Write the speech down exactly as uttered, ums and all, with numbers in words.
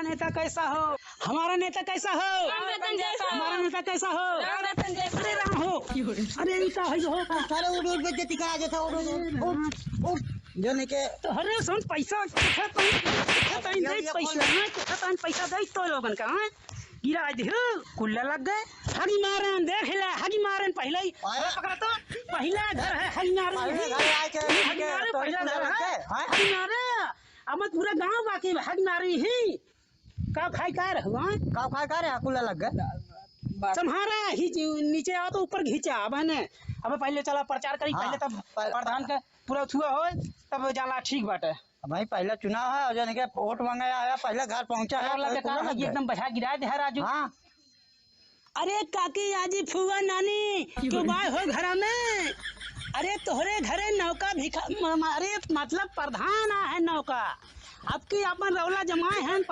नेता कैसा हो? हमारा नेता कैसा हो? राम रतन जैसा हो। हमारा नेता कैसा हो? राम रतन जैसा हो। अरे राम हो। अरे ई का है हो? सारे उठ, उठ, बेइज्जती करा देता, उठ, उठ, उठ, उठ। जो नहीं के तो हरे सुन पैसा, कितना ताई, कितना ताई दे पैसा, हाँ? कितना ताई पैसा दे तो लोगन का, हाँ? गिरा दे हो, कुल्ला लग गए। हगी मारन, देख ले, हगी मारन पहले ही। आया। पकड़ा तो, पहला घर है, हगी मारन पहले ही। घर आए के, हगी मारे, तो पहला घर है, हाँ? हगी मारे। अब पूरा गांव बाकी है, हगी मारी ही। का खाई का रहे, हाँ? का खाई का रहे, कुल्ला लग गए। तुम्हारा ही जो नीचे आओ तो ऊपर घींचा, अब है ना? अब पहले चला प्रचार करी, हाँ, पहले तब पर-, प्रधान के पूरा छुआ होए, तब जाला ठीक बाटे। भाई, पहला चुनाव है और जन के वोट मांगे आया, पहला घर पहुंचा है, और लगे कोई का कुल्ला लग गए। एकदम बढ़िया गिरा दे है राजू। हाँ। अरे काकी, आजी, फुआ, नानी, क्यों बाय हो घरा में? अरे तोहरे घरे नौका भिखा, म-, म-, अरे मतलब प्रधान आ है नौका। अब की अपन रौला जमाए हैं।